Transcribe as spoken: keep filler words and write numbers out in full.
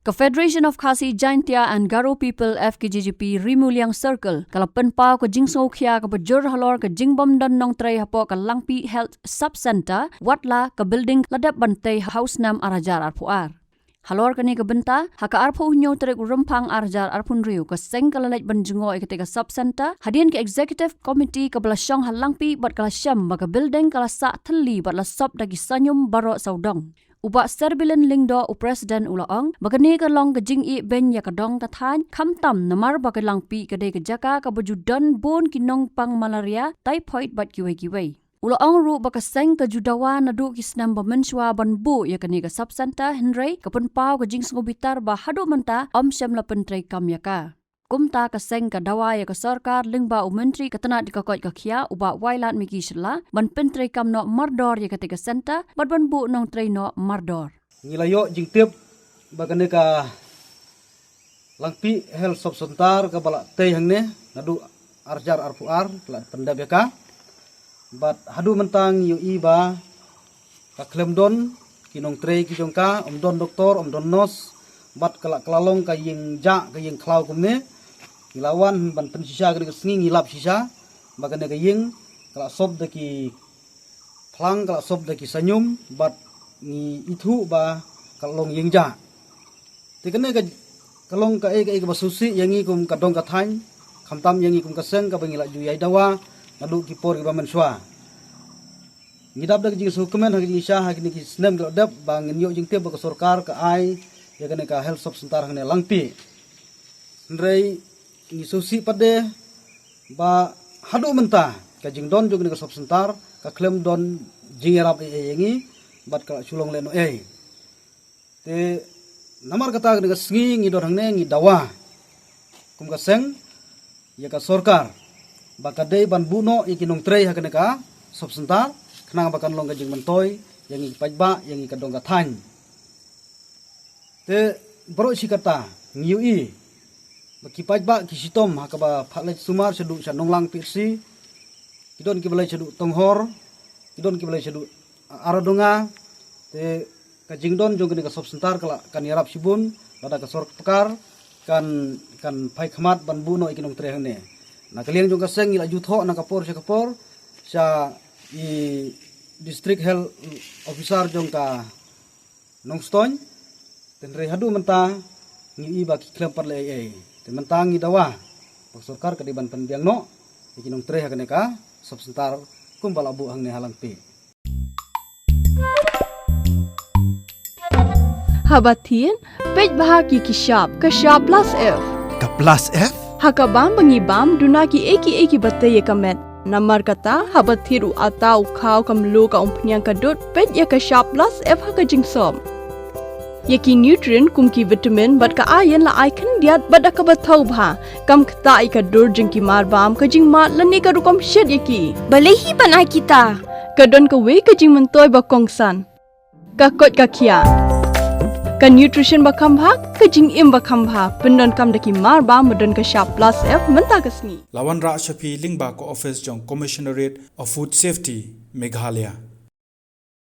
Ka Federation of Khasi Jaintia and Garo People, F K J G P, Rimuliang Circle, ka la pynpaw ka jingsngewkhia kaba jur halor ka jingbym don nongtrei hapoh ka Langpih Health Sub Centre, watla ka building la dep ban tei ha u snem ar hajar arphew ar. Halor kane ka bynta, ha ka arphew hynñiew tarik u Rymphang ar hajar arphew hynriew, ka seng ka la leit ban jngoh ïa katei ka sub centre hadien ka executive committee kaba la shong ha Langpih bad ka la shem ba ka building ka la sah thylli bad la sop da ki sanium baroh sawdong. U Bah Serbilin Lyngdoh, u president, u la ong ba kane ka long ka jingïehnoh ïa ka dong ka thaiñ, khamtam namar ba ka Langpih ka dei ka jaka kaba ju don bun ki nongpang malaria, typhoid bad kiwei kiwei. U la ong ruh ba ka seng ka ju dawa naduh ki snem ba mynshuwa ban buh ïa kane ka sub centre, hynrei ka pynpaw ka jingsngewbitar ba haduh mynta ym shym la pyntreikam ïa ka. Kumta ka seng ka dawa ïa ka sorkar lyngba u Myntri ka tnad ïa ka koit ka khiah, u Bah Wailadmiki Shylla, ban pyntreikam noh mardor ïa katei ka centre bad ban buh nongtrei noh mardor. Ngi la ïoh jingtip ba kane ka Langpih Health Sub Centre kaba la tei hangne naduh ar hajar arphew ar la pyndep ïa ka. Bad haduh mynta ngi ïohi ba ka khlem don ki nongtrei ki jong ka, ym don doktor, ym don nurse, bad ka la, ka la long ka ïing jah, ka ïing khlaw kumne. Ngi la wan ban pynshisha kane ka sngi, ngi lap shisha ba kane ka ïing ka la sop da ki phlang, ka la sop da ki sanium, bad ngi ithuh ba ka la long ïing jah. Te kane ka, ka long kaei kaei kaba sngewsih ïa ngi kum ka dong ka thaiñ, khamtam ïa ngi kum ka seng kaba ngi la ju ïai dawa naduh ki por kiba mynshuwa. Ngi dap da ka jingsngewkmen ha ka jingshisha ha kine ki snem ki la dep ba ngin ïoh jingtip ba ka sorkar ka ai ïa kane ka health sub centre hangne Langpih. Hynrei ngi sngewsih pat de ba haduh mynta ka jingdon jong kane ka sub centre ka khlem don jingïarap ei ei ïa ngi bad ka la shu long lehnohei. Te namar kata kane ka sngi ngi don hangne ngi dawa kum ka seng ïa ka sorkar ba ka dei ban buh noh ïa ki nongtrei ha kane ka sub centre khnang ba kan long ka jingmyntoi ïa ngi ki paidbah, ïa ngi ka dong ka thaiñ. Te baroh shi katta ngi ïohi ba ki paidbah ki shitom ha kaba phah leit sumar shaduh sha Nonglang P H C, ki don kiba leit shaduh Tonghor, ki don kiba leit shaduh Aradonga. Te ka jingdon jong kane ka sub centre ka la kan ïarap shibun lada ka sorkar kan, kan phai khmat ban buh noh ïa ki nongtrei hangne. Na ka liang jong ka seng ngi la ju thoh na ka por sha ka por sha i district health officer jong ka Nongstoiñ. Te hynrei haduh mynta ngi ïohi ba ki khlem pat leh ei ei. Te mynta ngi dawa ba ka sorkar ka dei ban pynbiang noh ïa ki nongtrei ha kane ka sub centre kumba la buh hangne ha Langpih. Haba thied, peit bha ïa ki shap, ka shap plus F. Ka plus F? Ha ka bam ba ngi bam, duna kiei kiei kiba tei ïa ka met. Namar kata, haba thied u atta, u khaw, ka mluh, ka umphniang, ka dud, peit ïa ka shap plus F ha ka jingsop. Ïa ki nutrient kum ki vitamin bad ka iron la ai khyndiat bad da kaba thaw bha, kam ktah ïa ka dur jong ki mar bam, ka jingmad lane ka rukom shet ïa ki. Balei hi ban ai kita? Ka don kawei ka jingmyntoi ba kongsan. Ka koit ka khiah. Ka nutrition ba kham bha, ka jingim ba kham bha, pyndonkam da ki mar bam ba don ka shap plus F mynta ka sngi. La wanrah sha phi lyngba ka office jong Commissionerate of Food Safety, Meghalaya.